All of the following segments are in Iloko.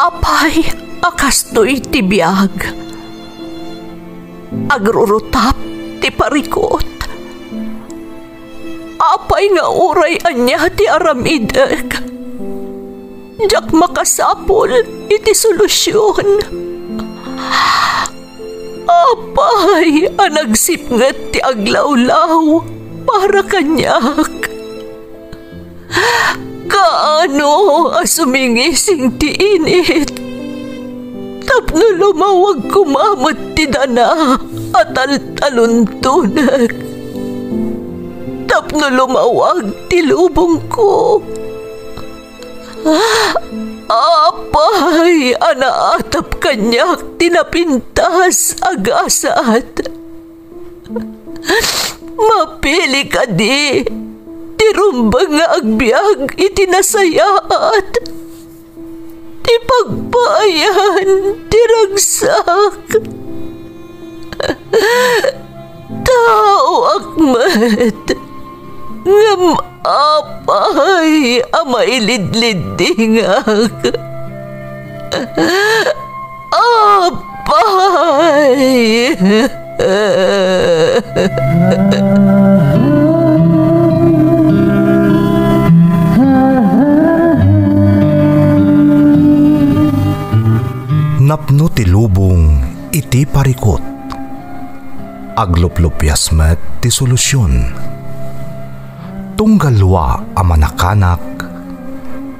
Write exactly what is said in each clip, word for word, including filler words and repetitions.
Apay a kastoy ti biag? Agrurutap ti parikut. Apay nga uray ania ti aramidek, diak makasapul iti solusion. Apay a nagsipnget ti aglawlaw para kaniak? Kaano a sumingising ti init tapno lumawag koma met ti dana a taltaluntonek, tapno lumawag ti lubongko? Apay a naatap kaniak ti napintas a gasat? Mapili kadi ti rumbeng nga agbiag iti nasayaat, ti pagpaayan ti ragsak? Taoak met, ngem apay a mailidliddingak? Apay! Napno ti lubong iti parikut. Agluplupias met ti solusion. Tunggal lua a manakanak,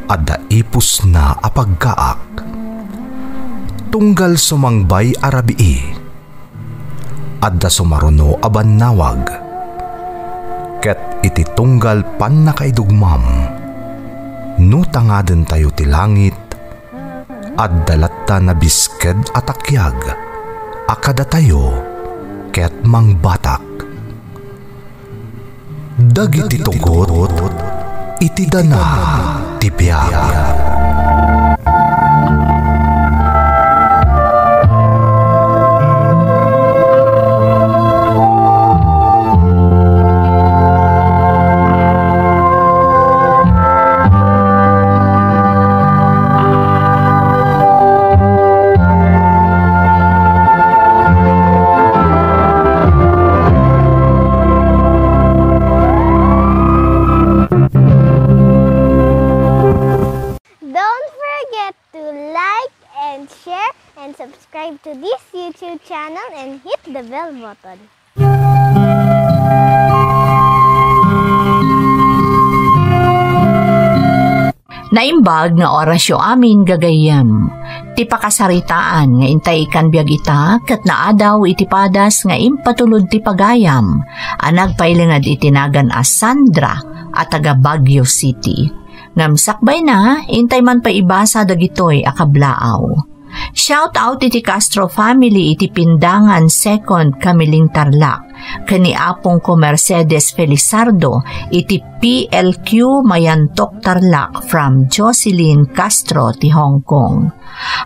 adda ipusna a paggaak. Tunggal sumangbay a rabii, adda sumaruno a bannawag. Ket iti tunggal pannakaidugmam, no tangadentayo ti langit, adda latta nabisked a takiag a kadatayo ket mangbatak. Dagiti tugot iti dana ti biag. Don't forget to like and share and subscribe to this YouTube channel and hit the bell button. Naimbag nga orasyo amin, gagayyem. Ti pakasaritaan nga intay ikan biag ita ket naadaw iti padas nga impatulod ti pagayam a nagpailinged iti nagan a Sandra a taga Baguio City. Ngem sakbayna, intay man pay ibasa dagitoy a kablaaw. Shout out iti Castro family iti Pindangan Second Camiling Tarlac, ken ni apongko Mercedes Felizardo iti P L Q Mayantok Tarlac from Jocelyn Castro ti Hong Kong.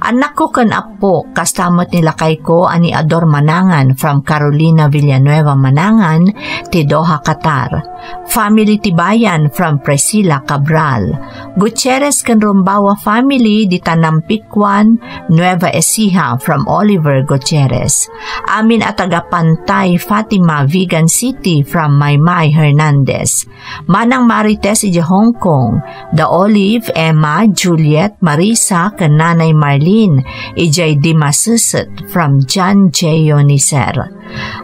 Annakko ken appo, kasta met ni lakayko a ni Ador Manangan from Carolina Villanueva Manangan ti Doha, Qatar. Family ti Bayan from Priscilla Cabral. Gutierrez ken Rumbawa family dita Nampikwan, Nueva Ecija from Oliver Gutierrez. Amin a taga Pantay, Fatima, Vigan City from Maymay Hernandez. Manang Marites idiay Hong Kong, da Olive, Emma, Juliet, Marisa, ken Nanay Marlene idiay Dimassuset from John J Yoniser.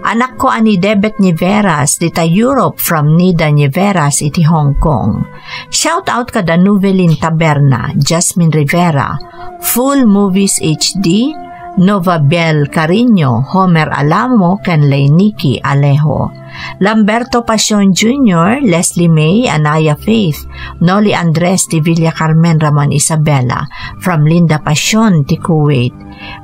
Anakko a ni Debet Niveras dita Europe from Nida Niveras iti Hong Kong. Shout out kada Novelin Taberna, Jasmine Rivera, Full Movies H D, Nova Bel Cariño, Homer Alamo, ken Lay Nikki Alejo. Lamberto Pasion Junior, Leslie May, Anaya Faith, Noli Andres de Villa Carmen, Ramon Isabela, from Linda Pasion ti Kuwait.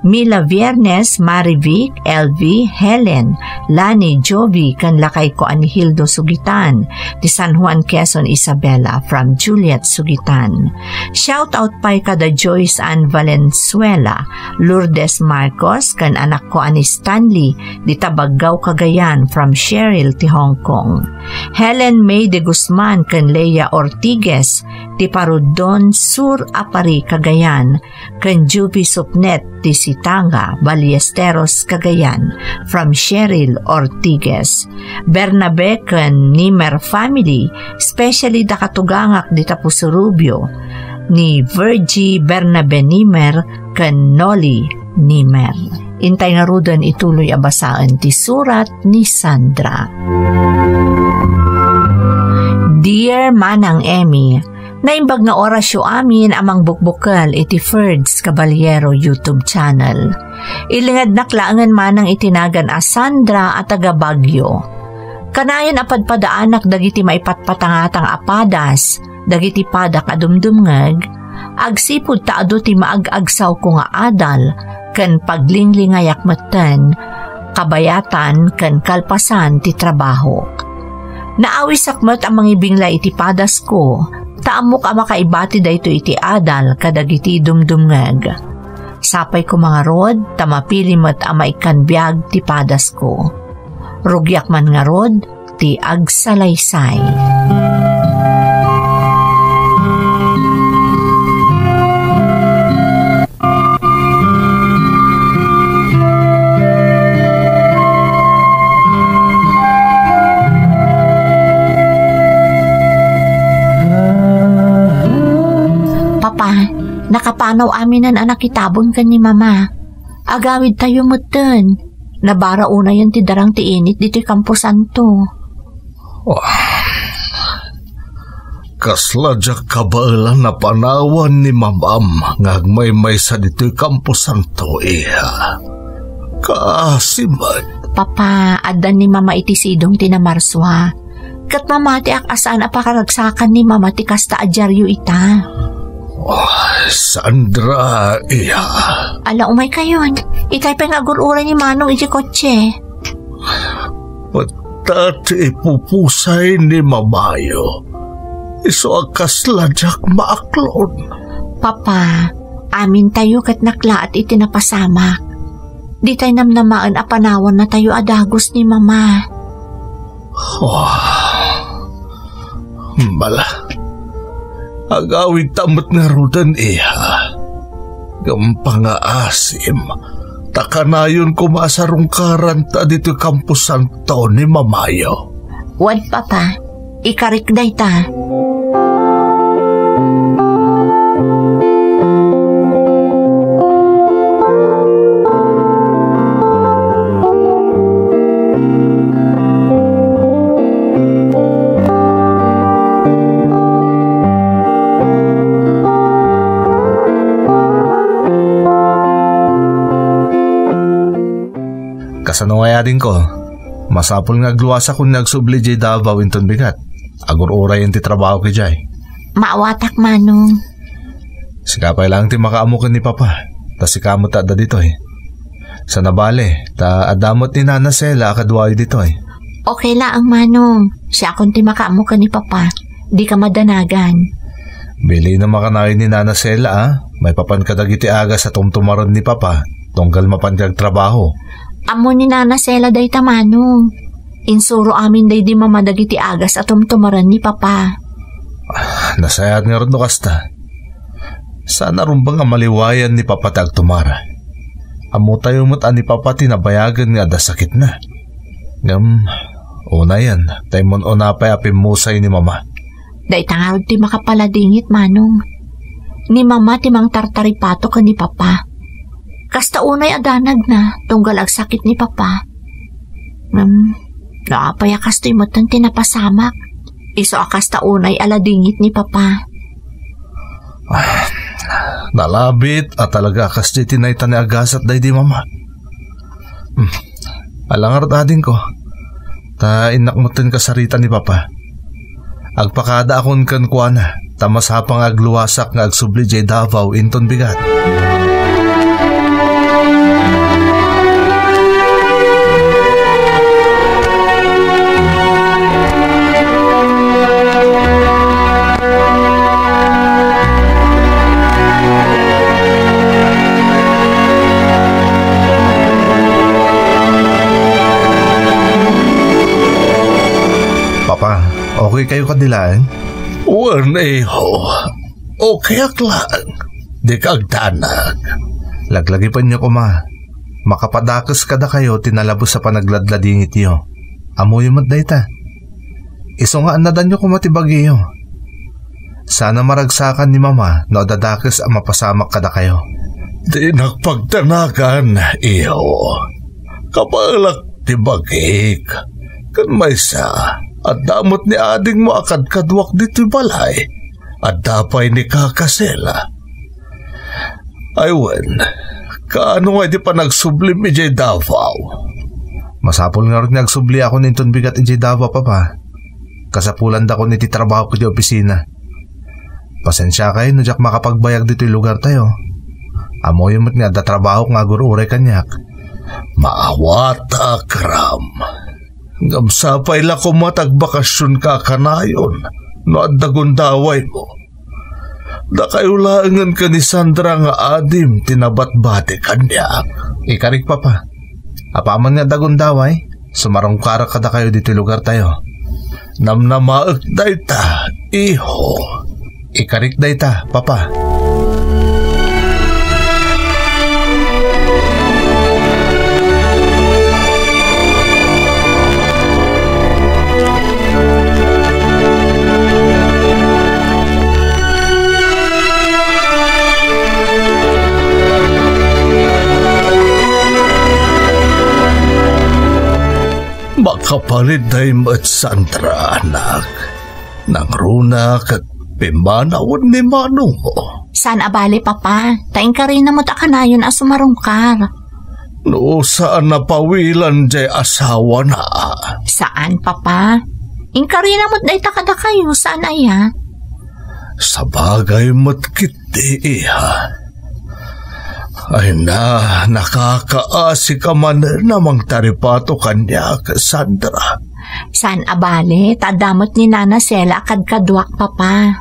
Mila Viernes, Marivic, L V, Helen, Lani, Jovi, ken lakayko a ni Hildo Sugitan, ti San Juan, Quezon, Isabela, from Juliet Sugitan. Shout out pay kada Joyce Ann Valenzuela, Lourdes Marcos, ken anakko a ni Stanley, dita Baggao, Cagayan, from Sherry ti Hong Kong. Helen May de Guzman ken Leia Ortiguez ti Paruddon Sur a Pari, Cagayan, ken Juby Supnet ti Sitanga, Ballesteros, Cagayan, from Cheryl Ortiguez. Bernabe ken Nimer family, especially da katugangak dita Puso Rubio, ni Virgie Bernabe Nimer ken Nolly Nimer. Intay ngaruden ituloy a basaen ti surat ni Sandra. Dear Manang Emmy, naimbag nga orasyo amin a mangbukbukel iti Ferds Caballero YouTube channel. Ilingednak laengen manang iti nagan a Sandra a taga Baguio. Kanayon a padpadaanak dagiti maipatpatangatang a padas, dagiti padak a dumdumngeg, agsipud ta adu ti maag-agsawko nga adal ken paglinglingayak metten, kabayatan ken kalpasan ti trabahok. Naawisak met a mangibinglay iti padasko, ta ammok a makaibati daytoy iti adal kadagiti dumdumngeg. Sapay koma ngarud ta mapili met a maikkan biag ti padasko. Rugiak man ngarud ti agsalaysay. Papa, nakapanaw aminen a nakitabon ken ni Mama. Agawidtayo metten. Nabara unayen ti darang ti init ditoy kamposanto. Oh. Kasla diak kabaelan a panawan ni Mamam nga agmaymaysa ditoy kamposanto, iha. Kaasi met. Papa, addan ni Mama iti sidong ti namarsua. Ket mamatiak a saan a pakaragsakan ni Mama ti kasta a diario ita. Oh, Sandra, iha. Ala, umaykayon. Itay pay nga agur-uray ni Manong iti kotse. Ita ti ipupusay ni Mamayo. Isu a kasla diak maaklon. Papa, amintayo ket naklaat iti napasamak. Ditay namnamaen a panawannatayo a dagus ni Mama. Oh. Bala. Agawidta met ngaruden, iha. Ngem pangaasim, ta kanayon koma a sarungkaranta ditoy kamposanto ni Mamayo. Wen, Papa. Ikarik dayta. Kasano ngay, adingko? Masapul nga agluasakon nga agsubli idiay Davao inton bigat. Agur-urayen ti trabahok idiay. Maawatak, Manong. Sika pay laeng ti makaammo ken ni Papa, ta sika met ti adda ditoy. Saan a bale, ta adda met ni Nana Sela a kaduayo ditoy. Okay laeng, Manong. Siakon ti makaammo ken ni Papa. Dika madanagan. Bilinem a kanayon ni Nana Sela, a. Maipapan kadagiti agas a tumtumaren ni Papa, tunggal mapanka agtrabaho. Ammo ni Nana Sela dayta, Manong. Insuro amin daydi Mama dagiti agas a tumtumaren ni Papa. Ah, nasayaat ngarud no kasta. Saan a rumbeng a maliwayan ni Papa ti agtumar. Ammotayo met a ni Papa ti nabayagen nga adda sakitna. Ngem, unayen, ta immun-una pay a pimmusay ni Mama. Dayta ngarud ti makapaladingit, Manong. Ni Mama ti mangtartaripato ken ni Papa. Kasta unay a danagna, tunggal agsakit ni Papa. Ngem, no apay a kastoy metten ti napasamak, isu a kasta unay a ladingit ni Papa. Ah, nalabit a talaga a kasdiay ti naitaen a gasat daydi Mama. Hmm. Ala ngarud, adingko, ta innak metten kasarita ni Papa. Agpakadaakon kenkuana, ta masapa nga agluasak nga agsubli idiay Davao inton bigat. Okay kayo kadi laeng? Wen, iho. Okay ak laeng. Dika agdanag. Laglagipenyo koma. Makapadakes kadakayo ti nalabes a panagladladingityo. Ammoyo met dayta. Isu nga annadanyo koma ti bagiyo. Saan a maragsakan ni Mama no adda dakes a mapasamak kadakayo. Dinak pagdanagan, iho. Kabaelak ti bagik. Ken maysa, adda met ni adingmo a kadkaduak ditoy balay. Adda pay ni Kaka Sela. Ay wen, kaano nga iti panagsublim idiay Davao? Masapul ngarud nga agsubliakon inton bigat idiay Davao, Papa. Kasapulandakon iti trabahok idiay opisina. Pasensiakay no diak makapagbayag ditoy lugartayo. Ammoyo met nga adda trabahok nga agur-uray kaniak. Maawatak, Ram. Ngem sapay la koma ta agbakasionka a kanayon no adda gundawaymo. Dakayo laengen ken ni Sandra nga adim ti nabatbati kaniak. Ikarik, Papa. Apaman nga adda gundaway, sumarungkarak kadakayo ditoy lugartayo. Namnamaek dayta, iho. Ikarik dayta, Papa. Makaparitay met, Sandra, anak. Nangruna ket pimmanawen ni manongmo. Saan a bale, Papa. Ta inkarina met a kanayon a sumarungkar. No saan a pawilan diay asawana. Saan, Papa. Inkarina met dayta kadakayo, saan aya? Sabagay met ketdi, iha. Ay na, nakakaasika manen a mangtaripato kaniak, Sandra. Saan a bale, ta adda met ni Nana Sela a kadkaduak, Papa.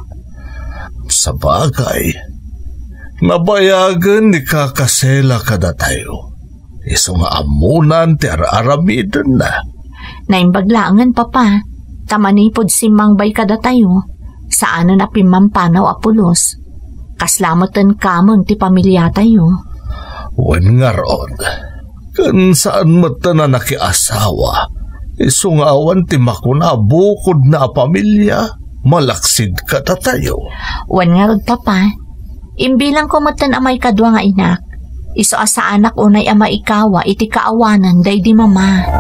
Sabagay, nabayagen ni Kaka Sela kadatayo. Isu nga ammonan ti ar-aramidenna. Naimbag laengen, Papa, ta manipud simmangbay kadatayo, saanen a pimmampanaw a pulos. Kasla metten kameng ti pamiliatayo. Wen ngarud, ken saan metten a nakiasawa, isu nga awan ti makuna a bukodna a pamilia, malaksid kadatayo. Wen ngarud, Papa, imbilangko metten a maikadua nga inak, isu a saanak unay a maikawa iti kaawanan daydi Mama.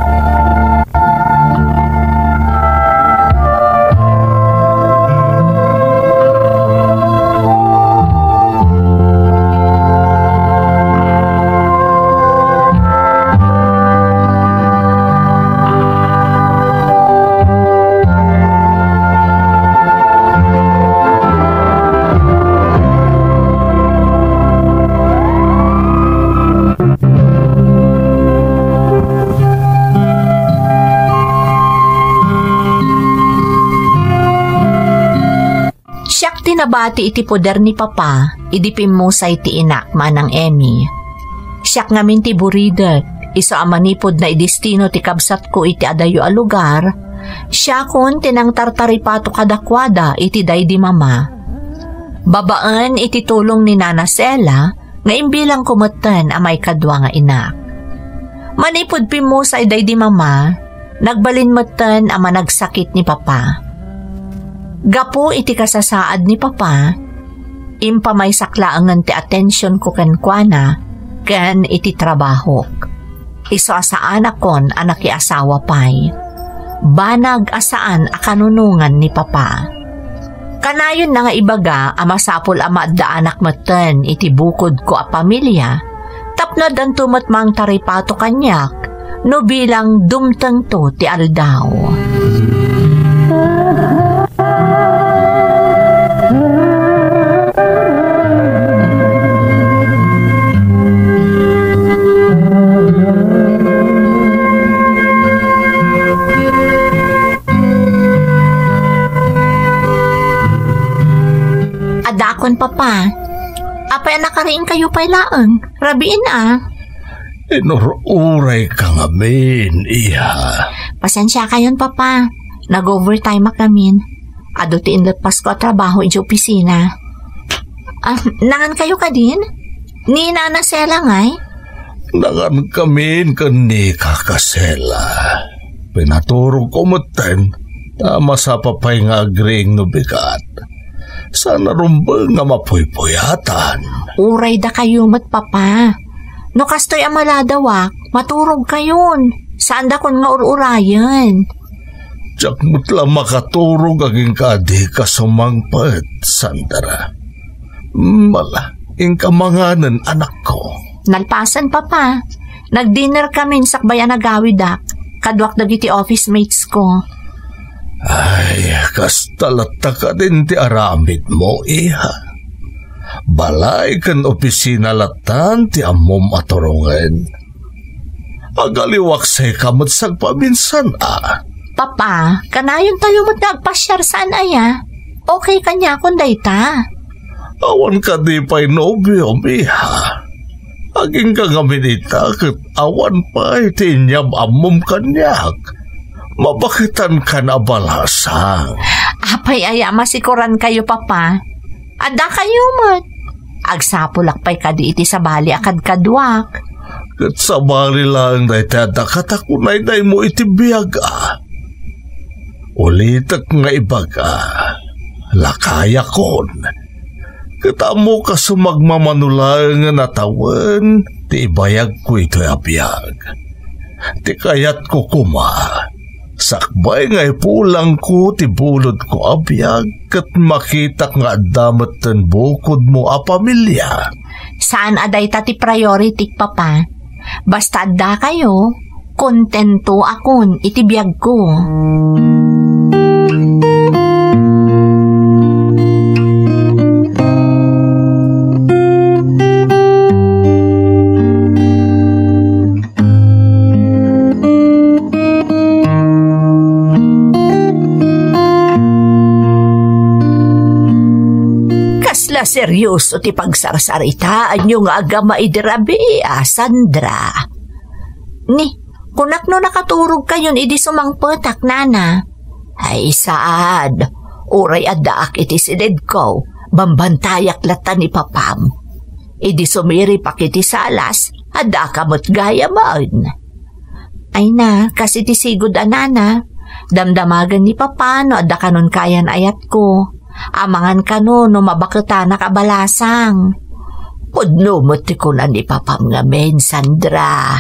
Siak ti nabati iti poder ni Papa idi pimmusay ti inak, Manang Emmy. Siak ngamin ti buridek, isu a manipud naidestino ti kabsatko iti adayo a lugar, siakon ti nangtartaripato kadakuada iti daydi Mama. Babaen iti tulong ni Nana Sela, nga imbilangko metten a maikadua nga inak. Manipud pimmusay daydi Mama, nagbalin metten a managsakit ni Papa. Gapu iti kasasaad ni Papa, impamaysak laengen ti atensionko kenkuana ken iti trabahok. Isu a saanakon a nakiasawa pay. Banag a saan a kanunongan ni Papa. Kanayonna nga ibaga a masapul a maaddaanak metten iti bukodko a pamilia tapno addanto met mangtaripato kaniak no bilang dumtengto ti aldaw. Adakon, Papa. Apay a nakariingkayo pay laeng? Rabiin a. Inur-urayka ngamin, iha. Pasensiakayon, Papa. Nag-overtime-ak ngamin. Adu ti inleppasko a trabaho iti opisina. Ah, nangan kayo kadin? Ni Nana Sela ngay? Nangan kamin ken ni Kaka Sela. Pinaturogko metten, ta masapa pay nga agriing no bigat. Saan a rumbeng nga mapuypuyatan. Uray dakayo met, Papa. No kastoy a maladawak, maturog kayon. Saandakon nga ur-urayen. Diak met la makaturog agingga a dika sumangpet, Sandra. Mala, inka manganen, anakko. Nalpasen, Papa. Nag-dinner kamin sakbay a nagawidak. Kaduak dagiti office mates ko. Ay, kasta latta kadin ti aramidmo, iha. Balay ken opisina lattan ti ammom a turongen. Agaliwaksayka met sagpaminsan, a. Papa, kanayon tayo met nga agpasiar saan aya? Okay kaniakon dayta. Awan kadi pay nobiom, iha? Agingga ngamin ita ket awan pay ti inyam-ammom kaniak. Mabaketankan a balasang. Apay aya a masikoran kayo, Papa? Adda kayo met. Agsapulak pay kadi iti sabali a kadkaduak. Ket sabali laeng dayta a dakata kunaydaymo iti biag, a. Ulitek nga ibaga, lakayakon. Ket ammoka sumagmamano laengen a tawen ti ibayagko itoy a biag. Ti kayatko koma, sakbay nga ipulangko ti bulodko a biag ket makitak nga adda metten bukodmo a pamilia. Saan a dayta ti priority, Papa. Basta adda kayo, kontento akon iti biagko. Kasla seryoso ti pagsarsaritaanyo nga agama idi rabii, a, Sandra. Ni, kunak no nakaturog kayon idi sumangpetak, Nana. Ay, saan. Uray addaak iti silidko, bambantayak latta ni Papam. Idi sumiripak iti salas, adda ka met gayamen. Ay na, kas iti sigud a, Nana, damdamagen ni Papa no adda kanon kayan ayatko. Amangan kano no mabaketanak a balasang. Pudno met ti kuna ni Papam ngamin, Sandra.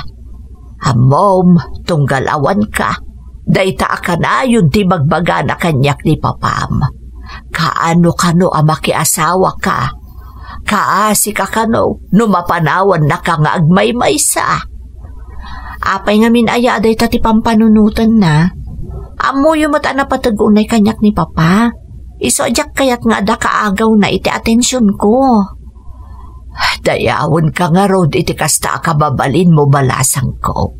Ammom, tunggal awanka, dayta a kanayon ti ibagbagana kaniak ni Papam. Kaano kano a makiasawaka? Kaasika kano no mapanawannaka nga agmaymaysa? Apay ngamin aya a dayta ti pampanunotenna? Ammoyo met a napateg unay kaniak ni Papa. Isu a diak kayat nga adda kaagawna iti atensionko. Dayawenka ngarud iti kasta a kababalinmo, balasangko.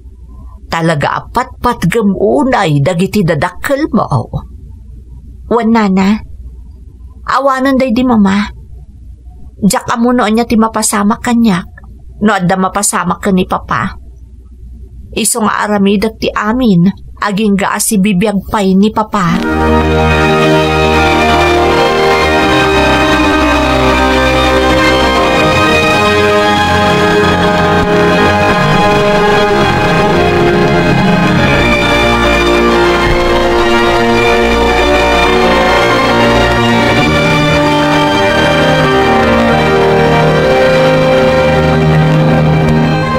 Talaga a patpatgem unay dagiti dadakkelmo. Wen, Nana, awanen daydi Mama. Diak ammo no ania ti mapasamak kaniak no adda mapasamak ken ni Papa. Isu nga aramidek ti amin, agingga a sibibiag pay ni Papa.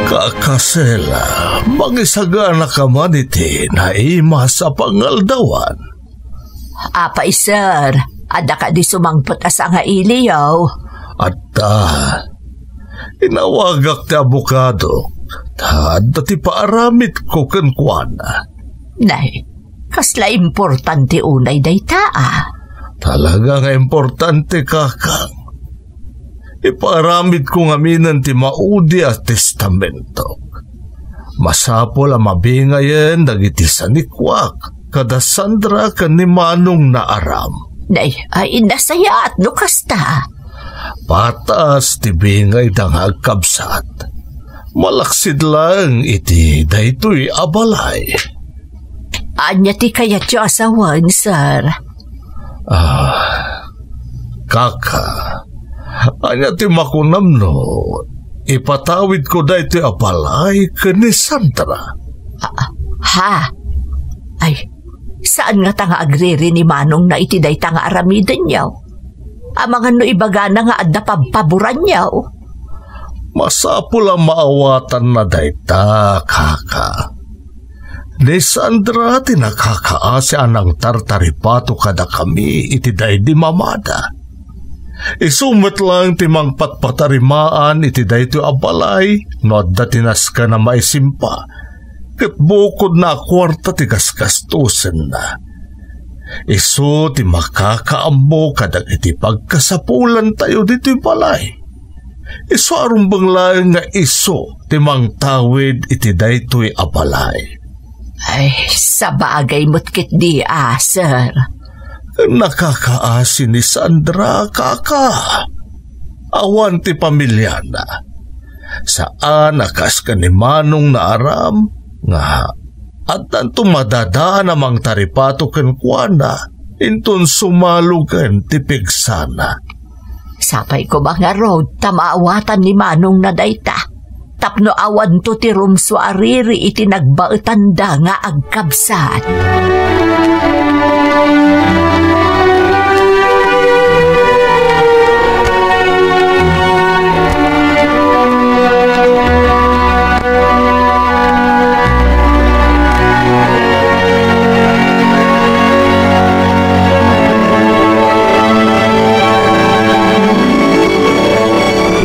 Kaka Sela, mangisagana ka man iti naimas a pangaldawan. Apay, sir, adda kadi sumangpet a sangailiyo? Adda. Inawagak ti abogado, ta adda ti paaramidko kenkuana. Nay, kasla importante unay dayta, a. Talaga nga importante, kakang. Ipaaramidko ngaminen ti maudi a testamento. Masapul a mabingayen dagiti sanikuak kada Sandra ken ni Manong Naaram. Nay, ay, nasayaat no kasta. Patas ti bingayda nga agkabsat. Malaksid laeng iti daytoy a balay. Ania ti kayatyo a sawen, sir? Ah, kaka, ania ti makunam no ipatawidko daytoy a balay ken ni Sandra? Ah, ha? Ay, saan ngata nga agriri ni manongna iti dayta nga aramidenyo? Amangan no ibagana nga adda pabpaboranyo? Masapul a maawatanna dayta, kaka. Ni Sandra ti nakakaasi a nangtartaripato kadakami iti daydi mamada. Isu met laeng ti mangpatpatarimaan iti daytoy a balay no adda ti nasken a maisimpa, ket bukodna a kuarta ti gasgastosenna. Isu ti makakaammo kadagiti pagkasapulantayo ditoy balay. Isu a rumbeng laeng nga isu ti mangtawid iti daytoy a balay. Ay, sabagay met ketdi a, sir. Nakakaasi ni Sandra, kaka. Awan ti pamiliana. Saan a kas ken ni Manong Naaram nga addanto madadaan a mangtaripato kenkuana inton sumalogen ti pigsana. Sapay koma ngarud ta maawatan ni manongna dayta, tapno awanto ti rumsua a riri iti nagbaetanda nga agkabsat.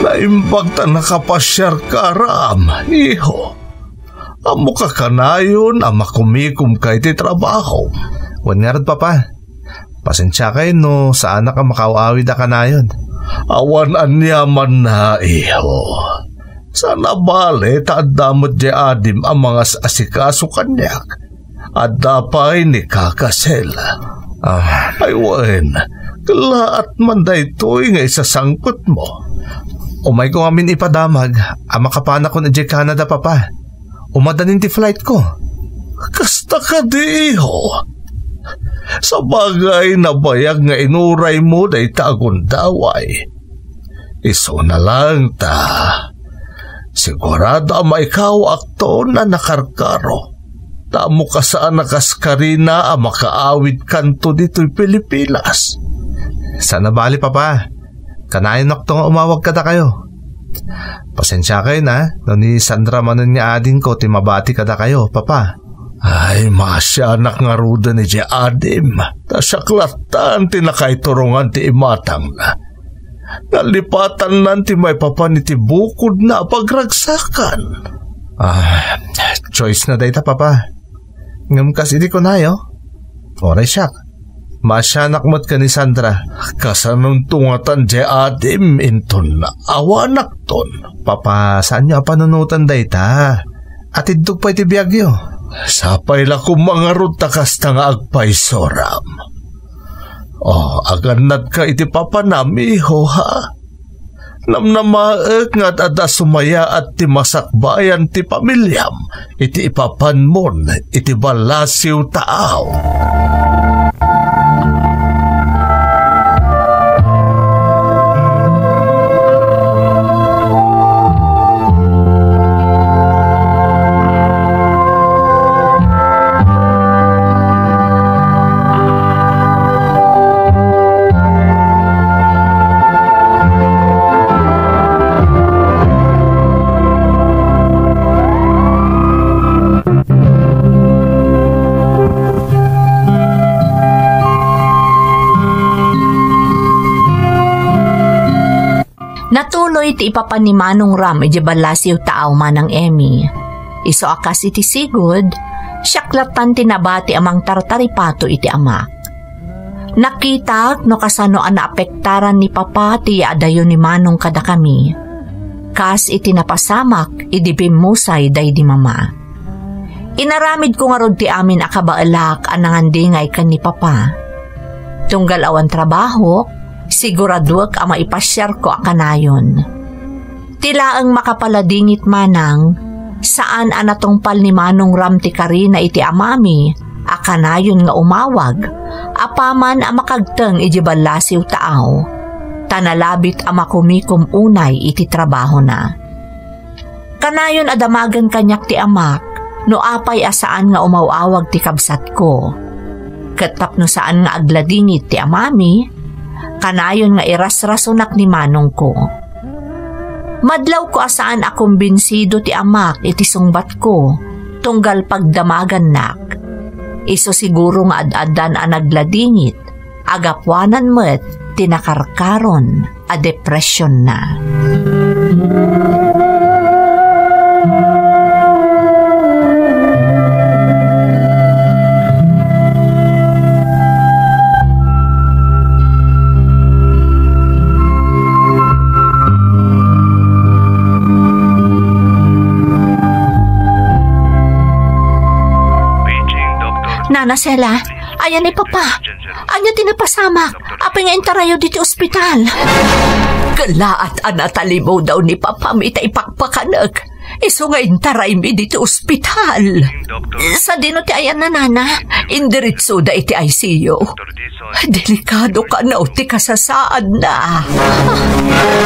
Naimbag ta nakapasiarka, Ram, iho. Ammok a kanayon a makumikomka iti trabahom. Wen ngarud, Papa. Pasensiakayo no saanak a makaaw-awid a kanayon. Awan aniamanna, iho. Saan a bale ta adda met diay adim a mangas-asikaso kaniak. Adda pay ni Kaka Sel. Ah. Ay wen, kellaat man daytoy nga isasangpetmo. Umayko ngamin ipadamag a makapanakon idiay Canada, Papa. Umadanin ti flightko. Kasta kadi, iho? Sabagay, nabayag nga inuraymo dayta a gundaway. Isuna laeng ta, sigurado a maikawakton a nakarkaro. Ta ammok a saan a kas karina a makaawidkanto ditoy Pilipinas. Saan a bale, Papa. Kanayonakto nga umawag kadakayo. Pasensiakayon a, no ni Sandra manen nga adingko ti mabati kadakayo, Papa. Ay, maasianak ngaruden idiay adim. Ta siak lattan ti nakaiturongan ti imatangna. Nalipatannan ti maipapan iti bukodna a pagragsakan. Ah, choice na dayta, Papa. Ngem kas idi kunayo, uray siak. Maasianak met ken ni Sandra. Kasanonto ngatan diay adim inton awanakton? Papa, saanyo a panunoten dayta. Atiddog pay ti biagyo. Sapay la koma ngarud ta kasta nga agpayso, Ram. Oh, agannadka iti papanam, iho, ha? Namnamaek nga ad-adda sumayaat ti masakbayan ti pamiliam iti ipapanmon iti ballasiw taaw. Natuloy ti ipapan ni Manong Ram idiay ballasiw taaw, Manang Emmy. Isu a kas iti sigud, siak lattan ti nabati a mangtartaripato iti amak. Nakitak no kasano a naapektaran ni Papa ti yaadayo ni Manong kadakami, kas iti napasamak idi bimmusay daydi Mama. Inaramidko ngarud ti amin a kabaelak a nangandingay ken ni Papa. Tunggal awan trabahok, siguraduek a maipasiarko a kanayon. Ti laeng makapaladingit, Manang, saan a natungpal ni Manong Ram ti karina iti amami, a kanayon nga umawag apaman a makagteng idiay ballasiw taaw, ta nalabit a makumikom unay iti trabahona. Kanayon a damagen kaniak ti amak no apay a saan nga umaw-awag ti kabsatko. Ket tapno saan nga agladingit ti amami, kanayon nga irasrasonak ni manongko. Madlawko a saan a kumbinsido ti amak iti sungbatko tunggal pagdamagannak. Isu siguro nga ad-addan a nagladingit a gapuanan met ti nakarkaron a depresionna. Nana Sela, ayan ni Papa. Ania ti napasamak? Apay nga intarayo diti ospital? Kellaat a natalimudaw ni Papam ita ipakpakanek. Isu nga intaraymi diti ospital. Sadino ti ayanna, Nana? Indiretsoda iti I C U. Delikado kano ti kasasaadna. Ah,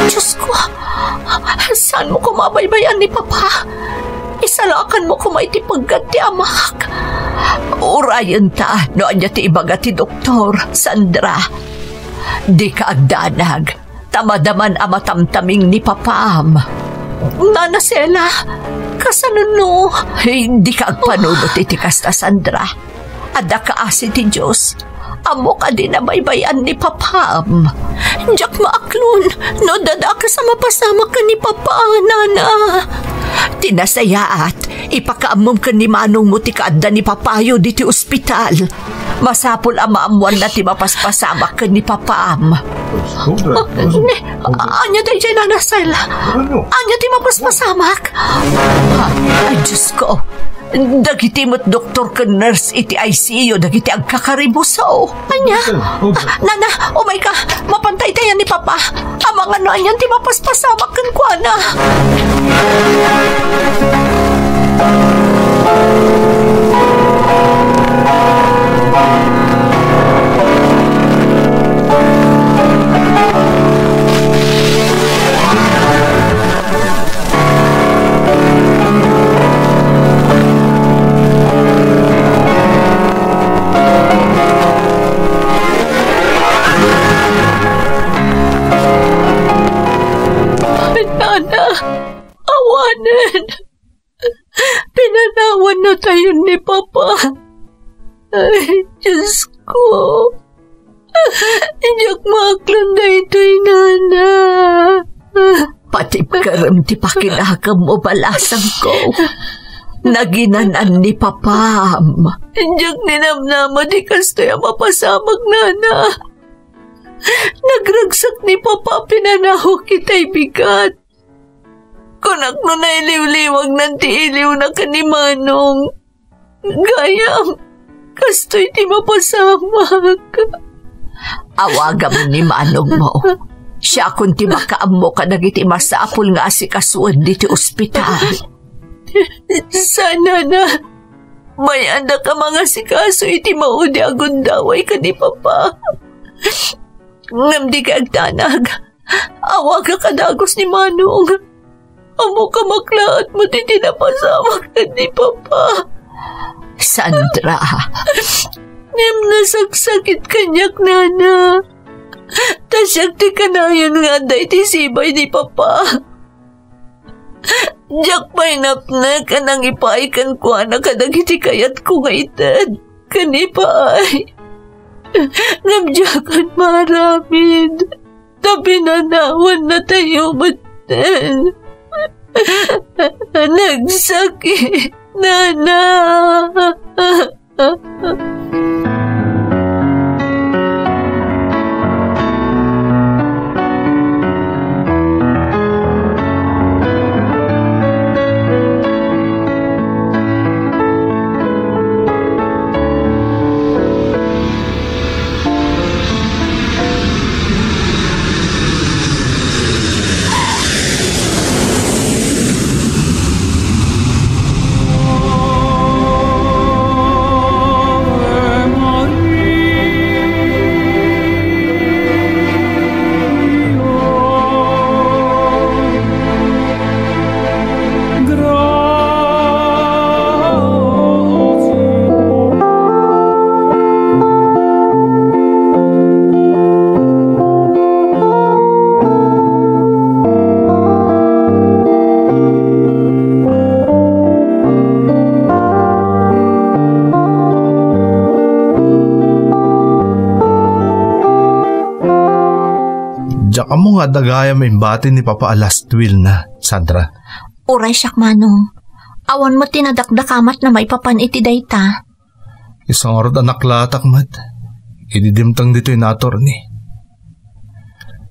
Diyos ko, saanmo koma baybay-an ni Papa? Isalakanmo koma iti paggat ti amak. Urayenta no ania ti ibaga ti doktor, Sandra. Dika agdanag, ta madaman a matamtaming ni Papam. Nana Sela, kasano no? Ay, dika agpanunot iti kasta, Sandra. Adda kaasi ti Dios. Ammok a di nabaybay-an ni Papam. Diak maaklon no adda dakes a mapasamak ken ni Papa, Nana. Ti nasayaat, ipakaammom ken ni manongmo ti kaadda ni Papayo diti ospital. Masapul a maammoanna ti mapaspasamak ken ni Papam. Ne, ania daydiay, Nana Sela? Ania ti mapaspasamak? Ah, ay, Diyos ko. Dagiti met doktor ken nurse iti I C U dagiti agkakarimuso. Ania? Nana, umayka. Mapantaytayan ni Papa. Amangan no anian ti mapaspasamak kenkuana. Nana, awanen. Pinanawan na tayo ni Papa. Ay, Diyos ko. Diak maaklon daytoy, Nana. Patibkerem ti pakinakemmo, balasangko. Naginanan ni Papam. Diak ninamnama ti kastoy a mapasamak, Nana. Nagragsak ni Papa, pinanawak itay bigat. Kunak no nailiwliwagnan ti iliwna ken ni Manong. Gayam, kastoy ti mapasamak. Awagam ni manongmo. Siakon ti makaammo kadagiti masapul nga asikasoen diti ospital. Saan, Nana. Bay-andak a mangasikaso iti maudi a gundaway ken ni Papa. Ngem dika agdanag. Awagak a dagus ni Manong. Ammok a maklaat met iti napasamak ken ni Papa. Sandra. Ngem nasaksakit kaniak, Nana. Ta siak ti kanayon nga adda iti sibay ni Papa. Diak pay napnek a nangipaay kenkuana kadagiti kayatko nga ited ken ipaay. Ngem diakon maaramid, ta pinanawan natayo metten. Nagsakit, Nana. Diak ammo nga adda gayam imbati ni Papa a last will na, Sandra. Uray siak, Manong. Awan met ti nadakdakamatna maipapan iti dayta. Isu ngarud a naklatak met idi dimteng ditoy ni attorney.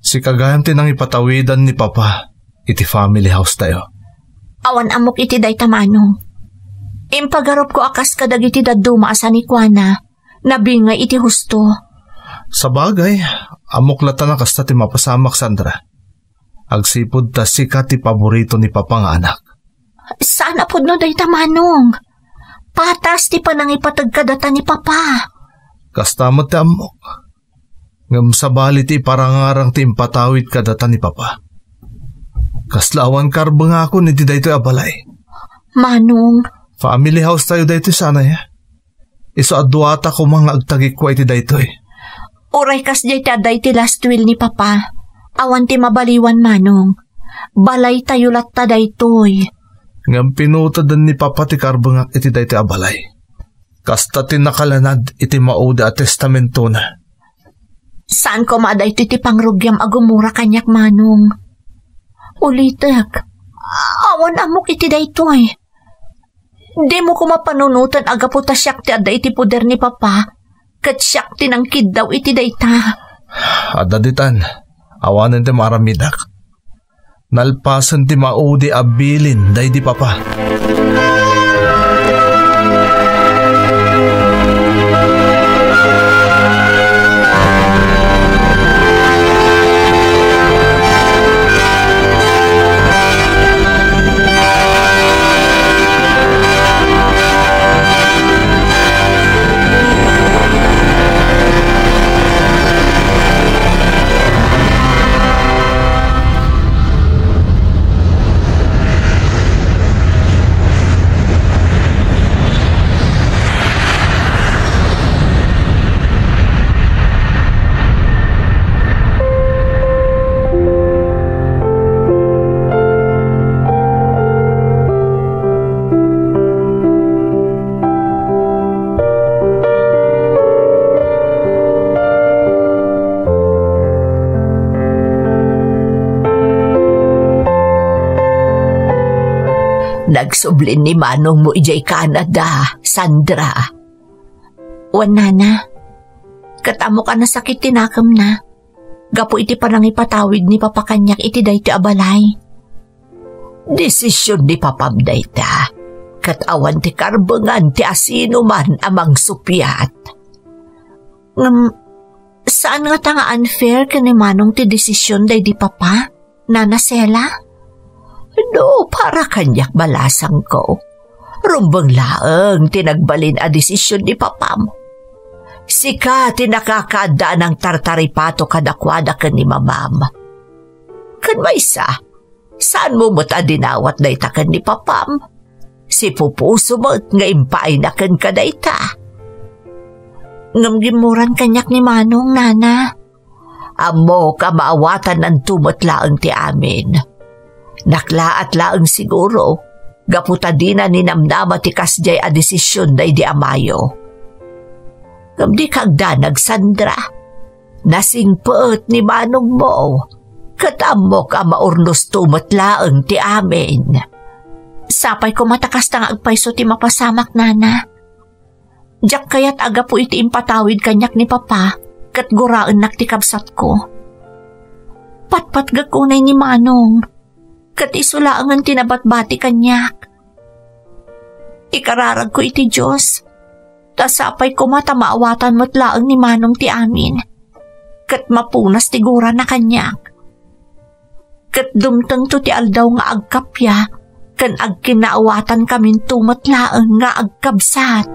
Sika gayam ti nangipatawidan ni Papa iti family house tayo. Awan ammok iti dayta, Manong. Impagarupko a kas kadagiti dadduma a sanikuana, nabingay iti husto. Sabagay, ammok latta a kasta ti mapasamak, Sandra. Agsipud ta sika ti paborito ni Papa nga anak. Saan a pudno dayta, Manong. Patas ti panangipateg kadata ni Papa. Kasta met ti ammok. Ngem sabali ti iparangarang ti impatawid kadata ni Papa. Kasla awan karbengakon iti daytoy a balay. Manong. Family house tayo daytoy, saan aya? Isu a duata koma nga agtagikua iti daytoy. Uray kasdiay ti adda iti last will ni Papa. Awan ti mabaliwan, Manong. Balaytayo latta daytoy. Ngem pinuteden ni Papa ti karbengak iti daytoy a balay. Kasta ti nakalanad iti maudi a testamentona. Saan koma a daytoy ti pangrugiam a gumura kaniak, Manong. Ulitek, awan ammok iti daytoy. Dimo koma panunoten a gapu ta siak ti adda iti poder ni Papa, ket siak ti nangkiddaw iti dayta. Adda ditan, awanen ti maaramidak. Nalpasen ti maudi a bilin daydi Papa. Nagsublin ni manongmo idiay Canada, Sandra. Wen, Nana. Ket ammok a nasakit ti nakemna gapu iti panangipatawid ni Papa kaniak iti daytoy a balay. Desisyon ni Papam dayta, ket awan ti karbengan ti asinoman a mangsuppiat. Ngem, saan ngata nga unfair ken ni Manong ti desisyon daydi Papa, Nana Sela? No, para kaniak, balasangko, rumbeng laeng ti nagbalin a desisyon ni Papam. Sika ti nakakaadda a nangtartaripato kadakuada ken ni Mamam. Ken maysa, saanmo met a dinawat dayta ken ni Papam. Sipupuso met nga impaayna kenka dayta. Ngem gimmuran kaniak ni Manong, Nana. Ammok a maawatannanto met laeng ti amin. Naklaat laeng siguro, gapu ta dina ninamnama ti kasdiay a desisyon daydi amayo. Ngem dika agdanag, Sandra. Nasingpet ni manongmo, ket ammok a maurnosto met laeng ti amin. Sapay koma ta kasta nga agpayso ti mapasamak, Nana. Diak kayat a gapu iti impatawid kaniak ni Papa ket guraennak ti kabsatko. Patpatgek unay ni Manong, ket isu laengen ti nabatbati kaniak. Ikararagko iti Dios, ta sapay koma ta maawatan met laeng ni Manong ti amin, ket mapunas ti gurana kaniak. Ket dumtengto ti aldaw nga agkappia, ken agkinaawatankaminto met laeng nga agkabsat.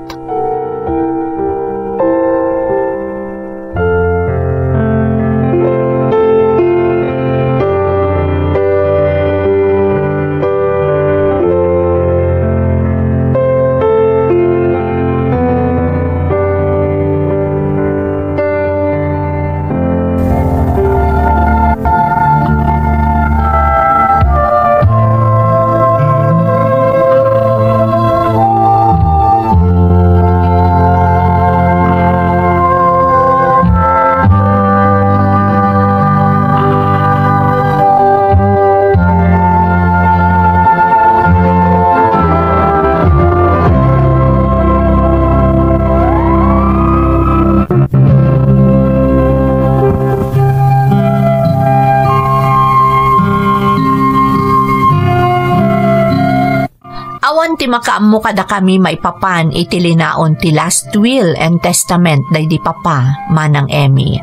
ti makaammo kadakami maipapan iti linaon ti last will and testament daydi Papa, Manang Emmy.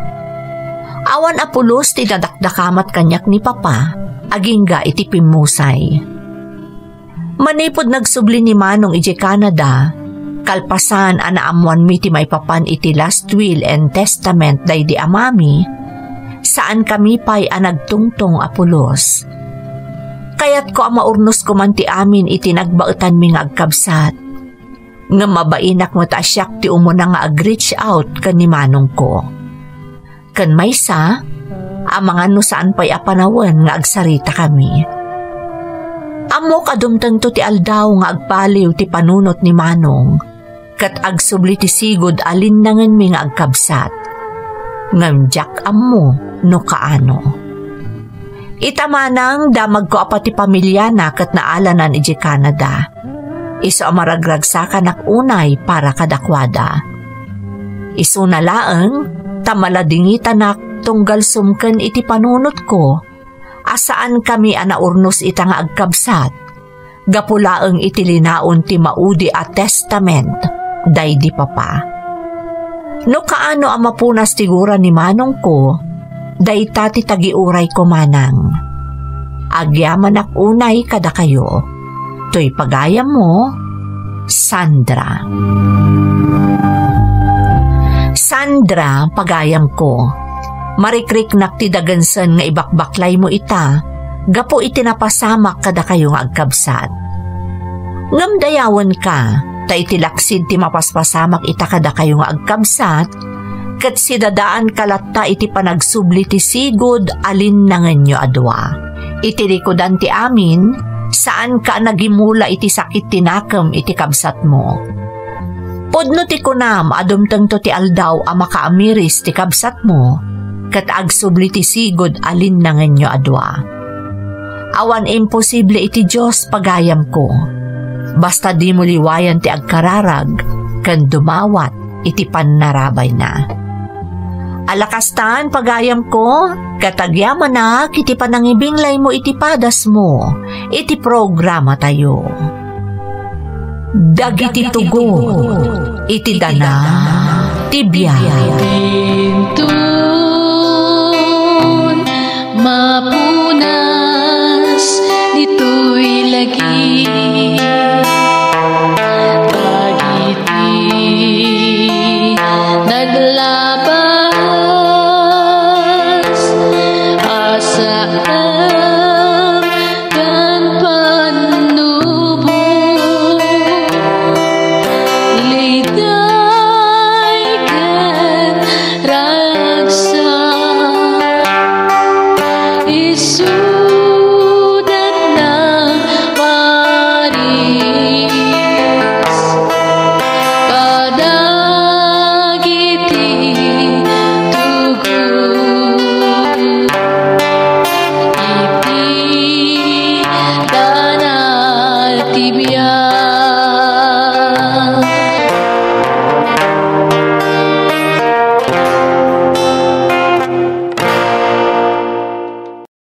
Awan a pulos ti nadakdakamat kaniak ni Papa, agingga iti pimmusay. Manipud nagsubli ni Manong idiay Canada, kalpasan a naammoanmi ti maipapan iti last will and testament daydi amami, saankami pay a nagtungtong a pulos. Kayatko a maurnosko man ti amin iti nagbaetanmi nga agkabsat. Ngem mabainak met a siak ti umuna nga ag-reach out ken ni manongko. Ken maysa, amangan no saan pay a panawen nga agsaritakami. Ammok a dumtengto ti aldaw nga agpaliw ti panunot ni Manong, ket agsubli ti sigud a linnangenmi nga agkabsat. Ngem diak ammo no kaano. Ita manang, damagko a pati pamiliana ket naalanan idiay Canada. Isu a maragragsakanak unay para kadakuada. Isuna laeng, ta maladingitanak tunggal sumken iti panunotko, a saankami a naurnos ita nga agkabsat, gapu laeng iti linaon ti maudi a testament daydi Papa. No kaano a mapunas ti gura ni manongko, dayta ti tagiurayko manang. Agyamanak unay kadakayo. Toy pagayammo, Sandra. Sandra, pagayamko. Marikriknak ti dagensen nga ibakbaklaymo ita gapu iti napasamak kadakayo nga agkabsat. Ngem dayawenka, ta iti laksid ti mapaspasamak ita kadakayo nga agkabsat, ket sidadaanka latta iti panagsubli ti sigud a linnangenyo a dua. Iti likudan ti amin, saanka a nagimula iti sakit ti nakem iti kabsatmo. Pudno ti kunam a dumtengto ti aldaw a makaamiris ti kabsatmo, ket agsubli ti sigud a linnangenyo a dua. Awan imposible iti Dios, pagayamko. Basta dimo liwayan ti agkararag ken dumawat iti pannarabayna. Alakastan, pagayamko, ket agyamanak iti panangibinglaymo iti padasmo iti programatayo. Dagiti tugot iti dana ti biag. Inton mapunas ditoy lagi, dagiti naglabas a saan ken pannubo, liday ken ragsak. Isu